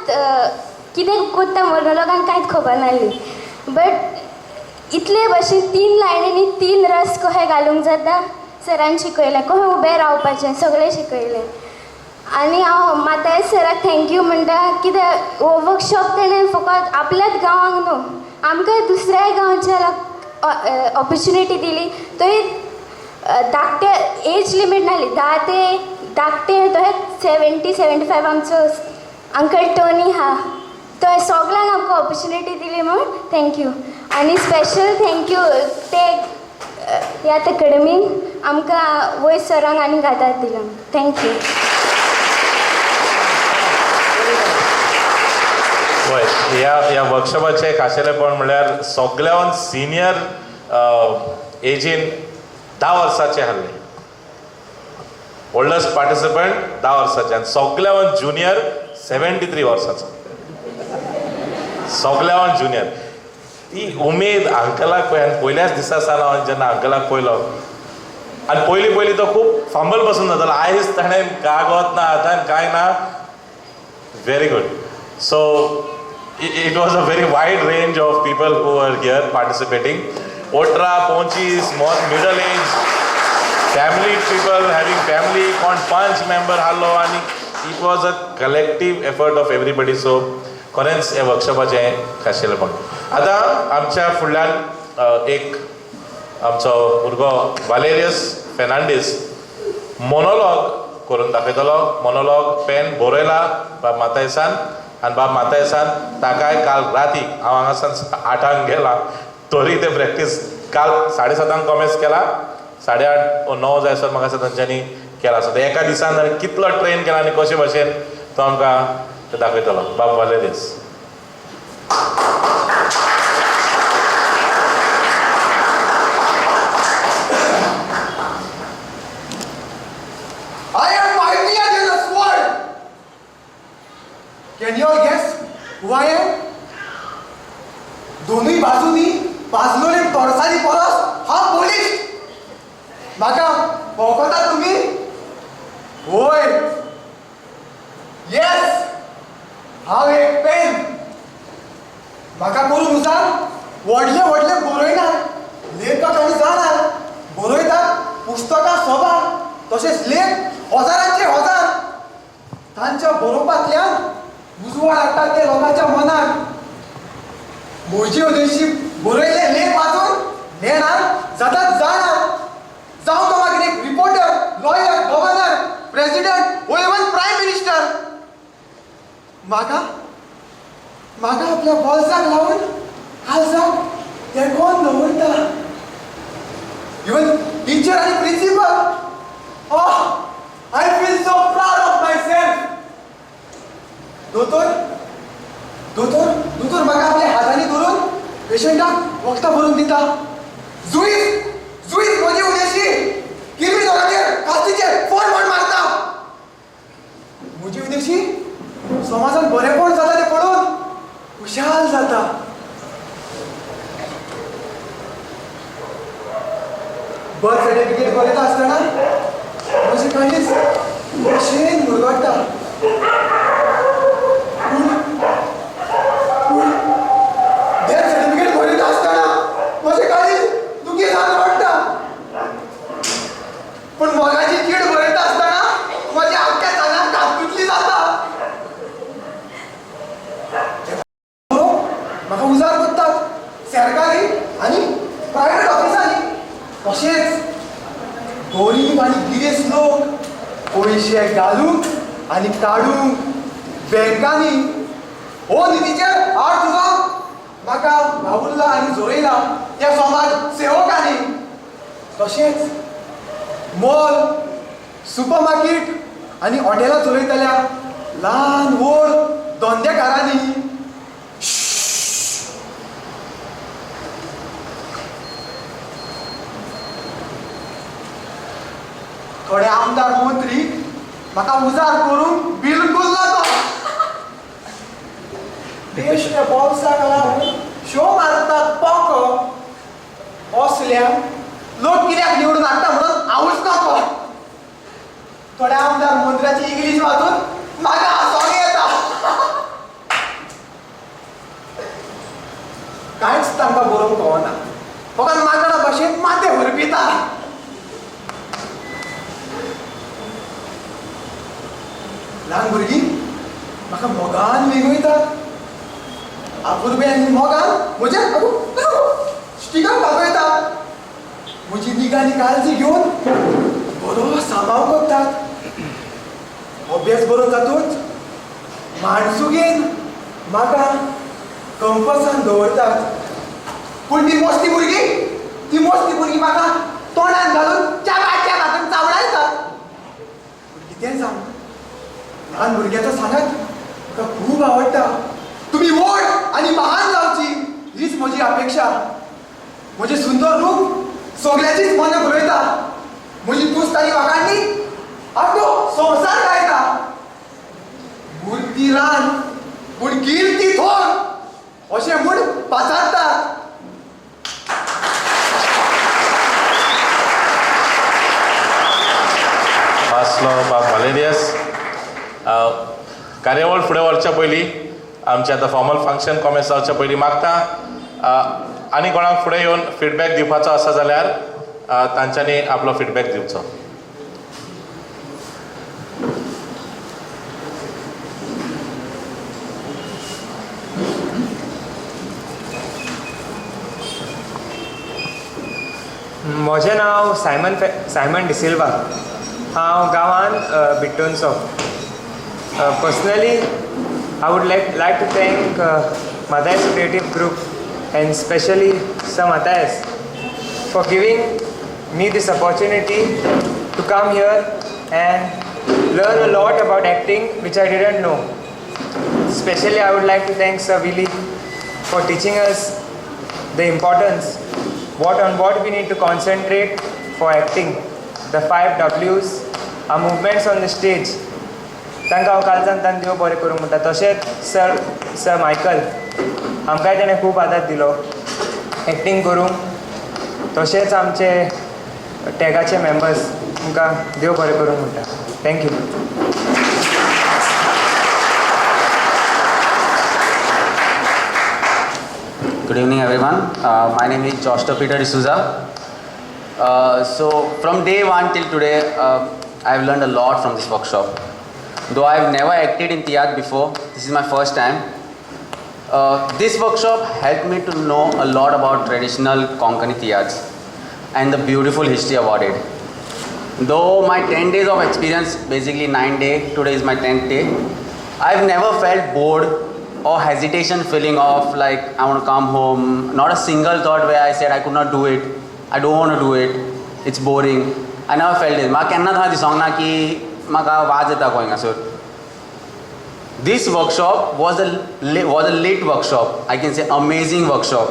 कितें कोत्ता मोनोलॉगान कांयच खबर नासली, बट इतले भशेन 3 लायनींनी 3 रस कशें घालूंक जाता सरान शिकयलें, कशें उबें रावपाचें सगळें शिकयलें. आनी हांव मातायस सराक thank you म्हणटा, कित्याक हो वर्कशॉप तेणें फकत आपल्याच गांवांक न्हू, आमकां दुसऱ्याय गांवच्या ऑपॉर्च्युनिटी दिली. थंय धाकटे एज लिमीट नासली, 10 ते धाकटे तशेंच 70 75 आमचो अंकल टोनी आहा, तो सगळ्यांक आमकां ऑपॉर्च्युनिटी दिली म्हूण thank you. आनी स्पेशल thank you ते ह्याच अकॅडमीन आमकां वयर सरांक आनी आदार दिला. Thank you. वय, ह्या वर्कशॉपाचें खाशेलेपण म्हणल्यार सगळ्यान सिनियर एजीन 10 वर्साचे आहले, ओल्डस्ट पार्टिसिपंट 10 वर्साचे, आनी सगळ्यान ज्युनियर 73 वर्साचो, सगळ्यान ज्युनियर. ती उमेद अंकलाक पळय, आनी पयल्याच दिसा सावन हांवें जेन्ना अंकलाक पळयलो, आनी पयलीं पयलीं तो खूब फांबल पसून जातालो, आयज ताणें कागद ना हातान कांय ना. Very good. So it was a very wide range of people who are here participating. 18, 25, middle age, family people having family, कोण 5 मेंबर आहलो, आनी it was a collective effort of everybody. So खरेंच ह्या वर्कशॉपाचें खाशेलेपण. आतां आमच्या फुडल्यान एक आमचो भुरगो वालेरियस फेर्नांडीस मोनोलॉग करून दाखयतलो. मोनोलॉग पेन बरयला बाब मातायसान, आनी बाब मातायसान ताकाय काल राती हांव हांगासान 8 गेला तरी ते प्रॅक्टीस काल 7:30 कॉमेस केला, 8:30 9 जायसर म्हाका दिसता तांच्यांनी केला. सो एका दिसान ताणें कितलो ट्रेन केला आनी कशे भशेन तो आमकां ते दाखयतलो. बाब वालेरियस. I am mightier than a sword. Can you all guess who I am? दोनूय बाजूनी पाजलोले तोरसानी परस हांव पोलीस. म्हाका वळखतात तुमी? वय, येस, हांव एक पेन. म्हाका करून उजार व्हडले व्हडले बरयना लेखक आनी जाणार बरयतात पुस्तकां सोबा, तशेंच लेख हजारांचे हजार. तांच्या बरोवपांतल्यान उजवाड हाडटात ते लोकांच्या मनाक. म्हजे उद्देशी बरयल्ले लेख वाचून नेणार जातात जाणार. जावं तो मागीर एक रिपोर्टर, लॉयर, गव्हर्नर, प्रेसिडेंट वो इवन प्रायम मिनिस्टर. म्हाका म्हाका आपल्या बोल्साक लावन काळजाक तेंकोवन दवरता. इवन टिचर आनी principal. Oh, I feel so proud of myself. दोतोर दोतोर दोतोर म्हाका आपल्या हातांनी धरून पेशंटाक वखदां भरून दिता. जुईज जुईज म्हजी उदेशी किरमी दोगाचेर कास्तीचेर फोन म्हण मारता. म्हजी उदेशी समाजान बरेपण जाता तें पळोवन खुशाल जाता. बर्थ सर्टिफिकेट बरयता आसतना म्हजें काळीज भशेन मुरगट्टा. पूण डेथ सर्टिफिकेट बरयता आसतना म्हजें काळीज दुखी जावन पडटा. पूण मोगाची चीट बरयता आसतना म्हज्या आख्ख्या जाणाक कातकुतली जाता. म्हाका उजार कोत्तात सरकारी आनी प्रायवेट ऑफिसांनी. तशेंच गरीब आनी गिरेस्त लोक पयशे घालूंक आनी काडूंक बँकांनी हो निधीचेर आड तुजो म्हाका वावुरला आनी जोरयला त्या समाज सेवकांनी. तशेंच मॉल, सुपर मार्केट आनी हॉटेलां चलयतल्या ल्हान व्हड धंदेकारांनी. थोडे आमदार मंत्री म्हाका उजार करूंक बिलकुल नाका. देश त्या बोल्साक लावन थोड्या आमदार मंत्र्याची इंग्लीश वाचून म्हाका हांसोंक येता. कांयच तांकां बरोवंक कळना, फकत माकडा भाशेन माथें हुरपिता. ल्हान भुरगीं म्हाका मोगान वेंगयतात, आपुरबे आनी मोगान म्हज्या स्टिकाक दाखयतात, म्हजी निगा आनी काळजी घेवन बरो सांबाळ करतात. अभ्यास बरो जातूच माणसुगेन म्हाका कंपसान दवरतात. पूण ती मोस्ती भुरगीं, म्हाका तोंडान घालून च्याबा च्याबा करून चावडायतात. पूण कितेंय जावं, ल्हान भुरग्याचो सांगात म्हाका खूब आवडटा. तुमी व्हड आनी महान जावची हीच म्हजी अपेक्षा. म्हजें सुंदर रूप सगळ्याचीच मनां भरयता. म्हजी तुस्त आनी वाखाणणी आखो संवसार गायता. मूर्ती ल्हान पूण किर्ती थोर अशें म्हूण पाचारतात. वासलो बाब वालेरियस. कार्यावळ फुडें व्हरच्या पयलीं आमचें आतां फॉर्मल फंक्शन कॉमेन्स जावच्या पयलीं मागता आनी कोणाक फुडें येवन फिडबॅक दिवपाचो आसा जाल्यार तांच्यांनी आपलो फिडबॅक दिवचो. म्हजें नांव सायमन डिसिल्वा. हांव गांवान बिट्टोनचो. Personally I would like to thank Mathias creative group and specially sir Mathias for giving me this opportunity to come here and learn a lot about acting which I didn't know. Specially I would like to thank sir Willie for teaching us the importance, what we need to concentrate for acting, the 5 W's, our movements on the stage. तांकां हांव कालच्यान तांकां देव बरें करूंक म्हणटा. तशेंच sir Michael आमकांय तेणें खूब आदार दिलो एक्टींग करूंक. तशेंच आमचे टॅगाचे मेंबर्स तुमकां देव बरें करूंक म्हणटा. Thank you. Good evening everyone. My name is Joshua Peter D'Souza. So from day one till today, I have learned a lot from this workshop. Though I have never acted in Tiatr before, this is my first time. This workshop helped me to know a lot about traditional Konkani Tiatrs and the beautiful history about it. Though my 10 days of experience, basically 9 days, today is my 10th day, I have never felt bored or hesitation feeling of like I want to come home. Not a single thought where I said I could not do it, I don't want to do it, it's boring. I never felt it. म्हाका केन्ना थंय दिसोंक ना की म्हाका वाज येता खंय हांगासर. This workshop was a lit workshop. I can say amazing workshop.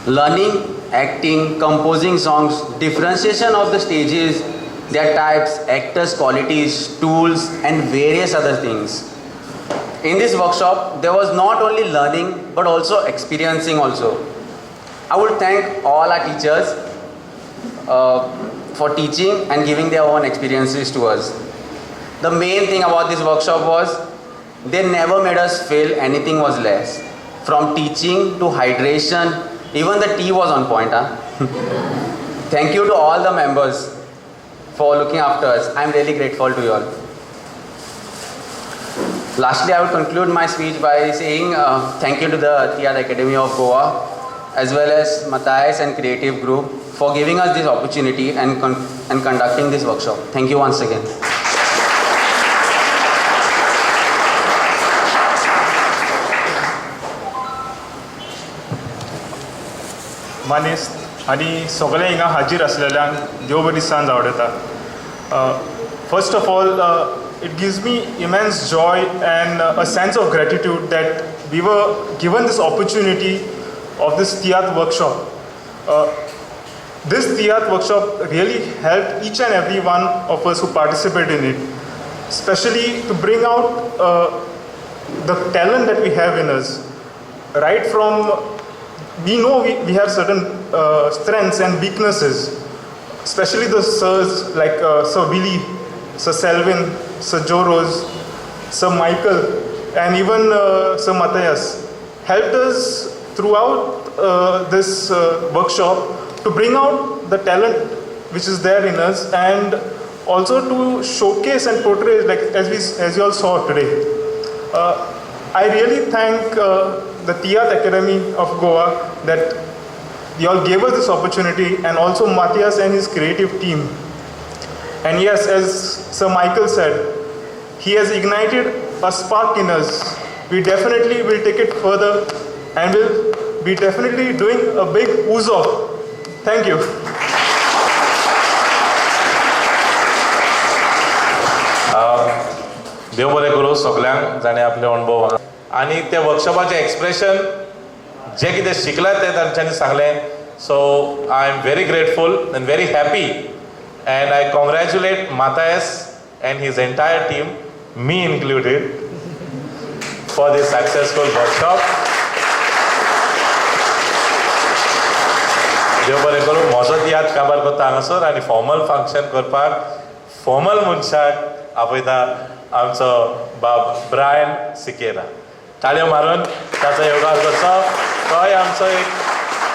Learning, acting, composing songs, differentiation of the stages, their types, actors' qualities, tools, and various other things. In this workshop, there was not only learning but also experiencing also. I would thank all our teachers for teaching and giving their own experiences to us. The main thing about this workshop was they never made us feel anything was less. From teaching to hydration, even the tea was on point. Huh? Thank you to all the members for looking after us. I'm really grateful to you all. Lastly, I would conclude my speech by saying thank you to the Tiatr Academy of Goa, as well as Mathias and Creative Group for giving us this opportunity and conducting this workshop. Thank you once again. मानेस्त आनी सगळे हिंगा हाजीर आसलेल्यांक देव बरी सांज आवडटा. First of all, it gives me immense joy and a sense of gratitude that we were given this opportunity of this Tiatr workshop. This Tiatr workshop really helped each and every one of us who participated in it, especially to bring out the talent that we have in us. Right from, we know we have certain strengths and weaknesses, especially the sirs like Sir Willie. Sir Selvin, Sir Joe Rose, Sir Michael, and even Sir Matthias helped us throughout this workshop to bring out the talent which is there in us, and also to showcase and portray, like as you all saw today. I really thank the Tiatr Academy of Goa that you all gave us this opportunity, and also Matthias and his creative team. And yes, as Sir Michael said, he has ignited a spark in us. We definitely will take it further and will be definitely doing a big uzo. Thank you. देव बरें करूं सगल्यांक जाणें आपले अणभव आनी त्या वर्कशॉपाचें expression जें कितें शिकलां तें तांच्यांनी सांगलें. So I am very grateful and very happy, and I congratulate Matthias and his entire team, me included, for this successful workshop. देव बरें करूं. म्हजो तियात्र काबार करता हांगासर आनी फॉर्मल फंक्शन करपाक फॉर्मल मनशाक आपयता आमचो बाब ब्रायन सिकेरा. ताळयो मारून ताचो येवकार करचो. तोय आमचो एक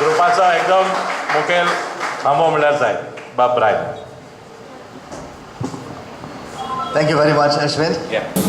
ग्रुपाचो एकदम मुखेल खांबो म्हणल्यार जाय, बाब Brian. Thank you very much, Ashwin. Yeah.